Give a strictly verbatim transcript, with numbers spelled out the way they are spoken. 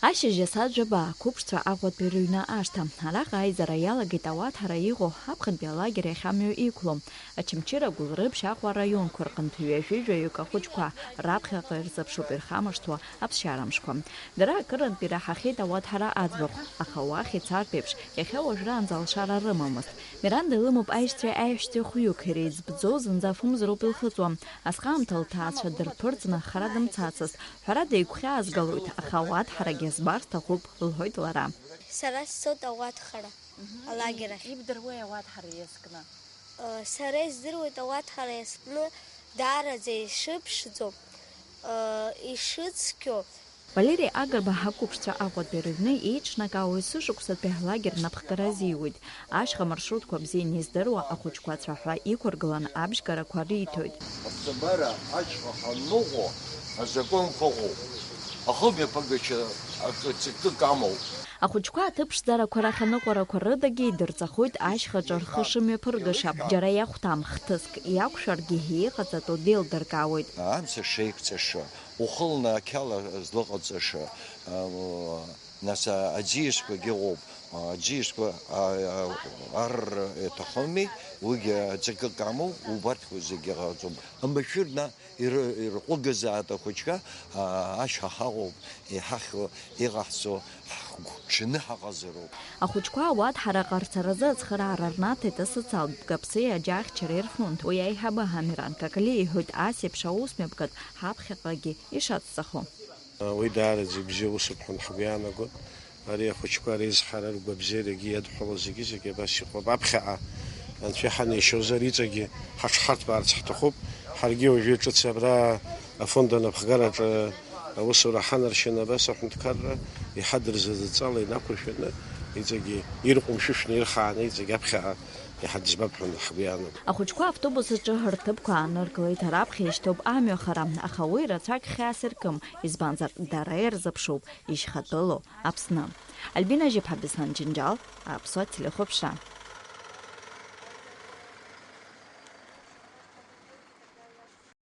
Ашьыжь асааҭ жәаба ақәыԥшцәа Аҟәатәи рыҩны ашҭа. Араҟа аизара иалагеит ауаҭәара иҟоу аԥхынтәи алагер иахьа амҩа иқәлоу. Очамчыра, Гәылрыԥшь, Аҟәа араионқәа рҟынтә ҩажәи жәаҩык ахәыҷқәа раԥхьаҟа ирзыԥшуп ирхамышҭуа аԥсшьарамшқәа. Дара акырынтә ираҳахьеит ауаҭәара аӡбахә, аха уахь ицартә еиԥш, иахьа уажәраанӡа алшара рымамызт. Миранда илымоуп аишьцәеи аиҳәшьцәеи хәҩык, иреиҵбӡоу зынӡа фымзароуп илхыҵуа. Асҟаамҭа лҭаацәа дырԥырҵны хара дымцацызт. Ҳәарада, игәхьаазгалоит, аха ауаҭәарагьы збар сҭахуп, лҳәоит лара. Сара сцоит ауаҭәхара алагер ахь. Ибдыруеи ауаҭәҳара иазкны? Э, сара издыруеит ауаҭәҳара иазкны даараӡа ишыԥшӡоу, э, ишыцқьоу. Валери Агрба ҳақәыԥшцәа Аҟәатәи рыҩны еиҿнакаауа есышықәсатәи ҳлагер напхгара азиуеит. Ашьха маршрутқәа бзианы издыруа ахәыҷқәа ацәаҳәа иқәыргыланы абжьгарақәа риҭоит. Аԥсабара ашьха ҳанныҟәо азакәанқәа ыҟоуп. Ахымҩаԥагача акы ҵакык амоуп. Ахәыҷқәа аҭыԥ ԥшӡарақәа рахь аныҟәарақәа рыдагьы идырҵахоит ашьхаҿы рхы шымҩаԥыргаша. Џьара иахәҭам хҭыск иақәшәаргьы, иҟаҵатәу деилдыркаауеит. Амца шеиқәҵаша, ухы лнақьала злыҟаҵаша, а, нас, а, аӡиасқәагьы ыҟоуп. А, аӡиасқәа, а, а, арра иаҭахыми, уигьы аҵакык амоуп, убарҭқәа зегьы ҟаҵом. Амашәырна иры-, ирҟәыгазаат ахәыҷқәа, а, ашьха ҳаҟоуп, иҳахьуа иҟаҳҵо, ҳгәҽаны ҳаҟазароуп. Ахәыҷқәа ауаҭәҳара ҟарҵаразы ацхыраара рнаҭеит асоциалтә бгаԥси аџьаахьчареи рфонд. Уи аиҳабы Амиран Какалиа иҳәоит, ас еиԥш аус мҩаԥгатә ҳаԥхьаҟагьы ишацҵахо. Уи даараӡа ибзиоу усуп ҳәа ҳгәы иаанагоит. Ари ахәыҷқәа реизҳара, ргәабзиарагьы иадҳәалоу зегьы-зегьы абас иҟоуп. Аԥхьаҟа Анцәа иҳанеишьозар, иҵегьы ҳаҽҳарҭбаарц ҳҭахуп. Ҳаргьы уажәы ҿыц абра афонд анапхгараҿы аусура ҳанаршьаны абас аҳәынҭқарра иҳадырзаҵала инақәыршәаны, иҵегьы ирҟәымшәышәны ирхааны, иҵегьы аԥхьаҟа иҳаӡбап ҳәа ҳгәы иаанагоит. Ахәыҷқәа автобус аҿы рҭыԥқәа ааныркылеит, раԥхьа ишьҭоуп амҩахара, аха уи рацәак хьаас иркым, избанзар, дара ирзыԥшуп ишьхатәылоу Аԥсны. Альбина Жьыԥҳа, Беслан Џьынџьал, Аԥсуа телехәаԥшра.